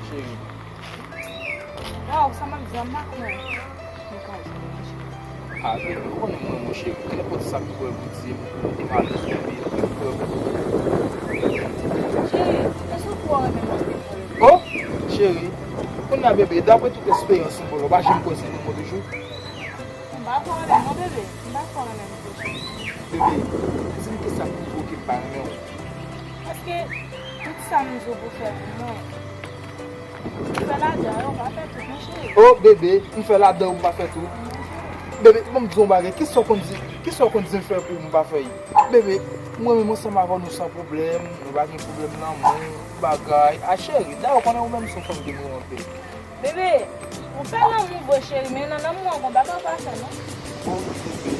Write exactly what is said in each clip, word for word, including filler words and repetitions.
Cheri. Waw, sa m ap di a, m pa kwè. Mwen ka di mwen cheri. Ah, bebe, ou konnen mwen, mon cheri. Nenpòt sa m kwè pou di m, e m alèz, bebe, m kwè pou. Cheri, èske w kwè w renmen mwen? Oh, cheri, kounye a, bebe, daprè tout esperyans nou, bon, ou pa janm kwè se renmen mwen toujou? M pa kwè w renmen mwen, bebe. M pa kwè w renmen mwen toujou. Bebe, di m kisa k pwouve ke m pa renmen w. Paske tout sa m di w pou fè pou mwen, ou fè ladan yo, ou pa fè tout, mon cheri. Oh, bebe, m fè ladan yo, m pa fè tout. Bebe, ban m di w yon bagay, kisa w konn di, kisa w konn di m fè pou ou m pa fè l? Bebe, mwen menm ansanm avè w nou san pwoblèm, nou pa gen pwoblèm lanmou, bagay. A cheri, dayè w konnen ou menm se yon fanm ki renmen anpil. Bebe, ou fè lanmou vre cheri, men nan lanmou an gon bagay ou pa fè non. Oh, bebe.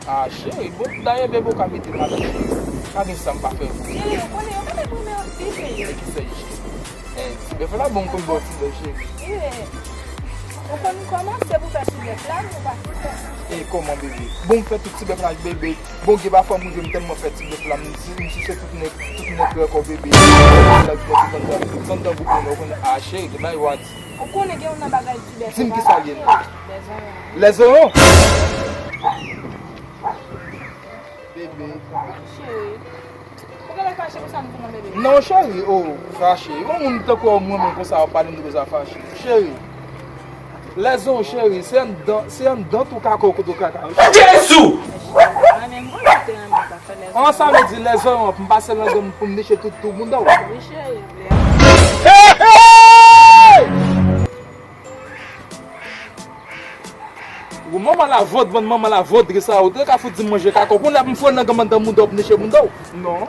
Ah, cheri, bon, dayè bebe ou ka mete m atè cheri. Pa gen sa m pa fè pou ou. Cheri, ou konnen yo pa te goumen anpil, cheri. E kisa l ye, cheri? Eh, ti bèf la, bon, m konn ba w ti bèf, cheri. Cheri, ou konn kòman se pou fè ti bèf la, nou pa fè. E kòman, bebe? Bon, m fè tout ti bèf la ak bebe. Bon, gen pafwa m rive m tèlman fè ti bèf la, m si, m sise tout nèg, tout nèg rèkò bebe. Nèg bèf anndan, anndan gwoup mwen, ou konnen, ah, cheri, gen bagay w a di. Ou konnen gen yon nan bagay ti bèf. Di m kisa l ye non. Lèzonyon. Lèzonyon? Bebe. Cheri. Ou genlè fache pou sa m di w nan bebe? Non, cheri, oh, fache. Yon moun tankou w mwen menm konsa w ap pale m de konsa fache. Cheri. Lèzonyon, cheri, se anndan, se anndan tou kaka w kote w kaka. Jezi! Mwen menm mwen te renmen pa fè lèzonyon. An sa vle di lèzonyon, m pase nan gang pou m niche tout tou bouda w. Wi, cheri. Hey, hey! Ou manman la vòt, bann manman la vòt, sa ou te ka fout di m manje kaka. Kounye a pou m fè nan gang anndan bouda w pou niche bouda w. Non.